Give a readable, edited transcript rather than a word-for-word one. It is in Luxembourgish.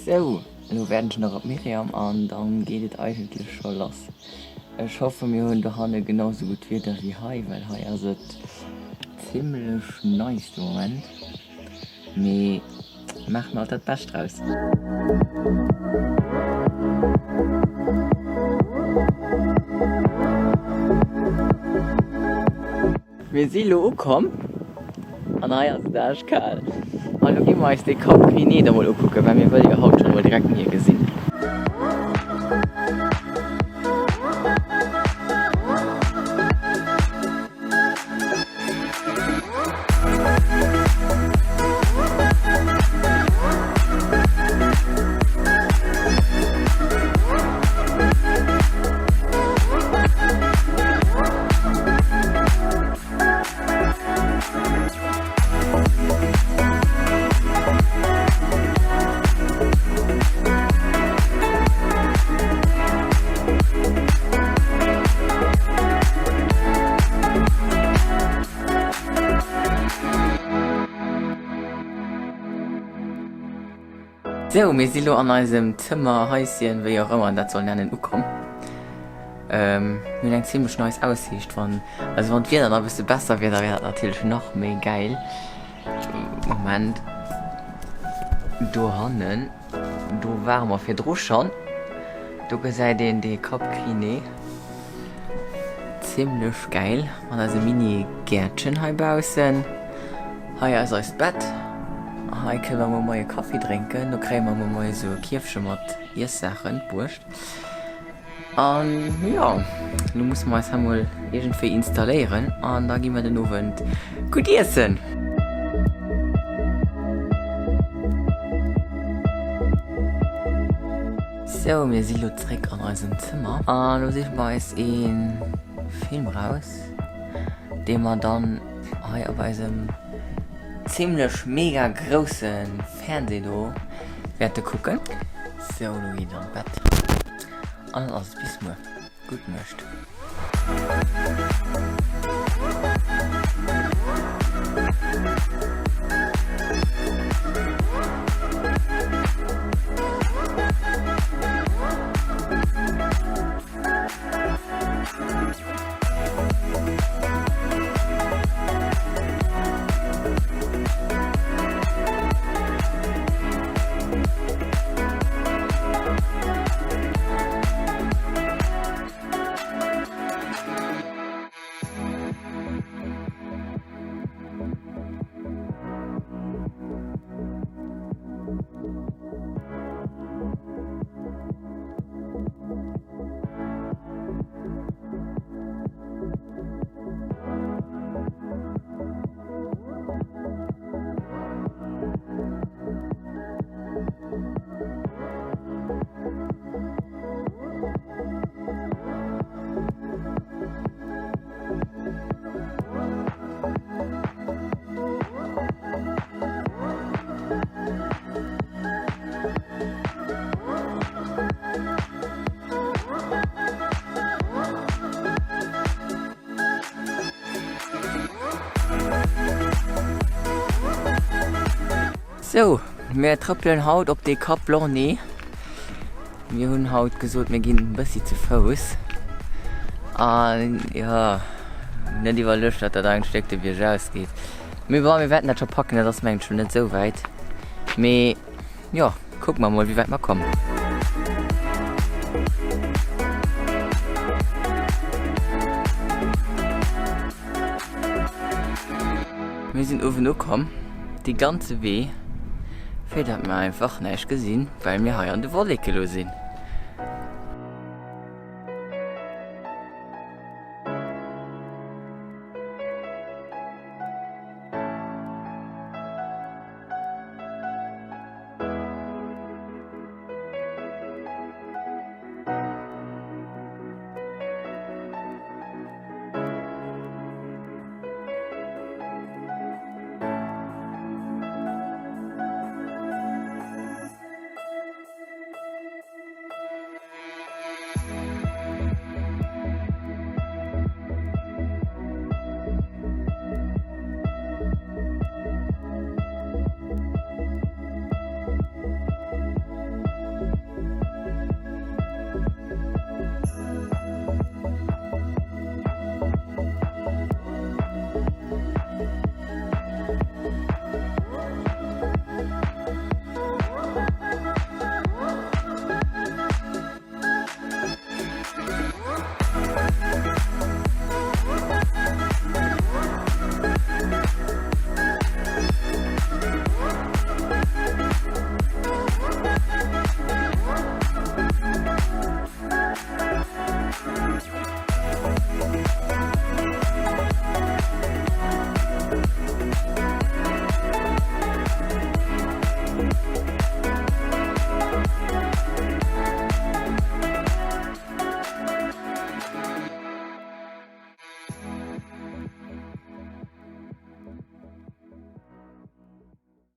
Sou, elo waarden ech nach op d'Myriam an dann geet et eigentlech scho lass. Ech hoffen mir hunn dohanne genau sou gutt Wieder wéi hei, well hei ass et zimlech nice de Moment. Mee maache mer alt dat Bescht draus. Mir si lo ukomm an hei ass et aaschkal. An lo gi mer eis dee Cap Gris-Nez da mol ukucken, well mir wëlle jo haut scho mol direkt d'Mier gesinn. Sou, mir si lo an eisem Zëmmer, Haischen, wéi och ëmmer een dat soll nennen, ukomm. Mir hunn eng zimlech nice Aussiicht, wann, also wann d'Wieder nach e bësse besser wier, da wier dat natierlech nach méi gäil. Moment, dohannen, do ware mer virdru schonn, do gesäit een de Cap Gris-Nez. Zimlech gäil mat eisem Mini-Gäertchen hei baussen. Hei ass eist Bett. Hei kënne mer muer Moie Kaffi drénken. Do kréie mer muer Moie sou e Kierfche mat Iessaachen bruecht. An jo, lo musse mer eis hei mol iergendwéi installéieren an da gi mer den Owend gutt iessen. Sou, mir si lo zréck an eisem Zëmmer an lo siche mer eis ee Film raus, dee mer dann hei op eisem zimlech mega grousse Fernseh do wäerte kucken. Sou, lo geet et an d'Bett an dann ass et bis muer. Gutt Nuecht. Sou, mir trëppelen haut op de Cap Blanc-Nez. Mir hunn haut gesot, mir ginn e bëssi ze Fouss. An jo, net iwwerluecht, datt dat eigentlech déck de Bierg aus geet. Mee bon, mir wäerten dat scho packen, dat ass mengen ech scho net esou wäit. Mee jo, kucke mer mol, wéi wäit mer kommen. Mir sinn uewen ukomm, dee ganze Wee fir dat mer einfach näischt gesinn, well mir hei an de Wolleke lo sinn.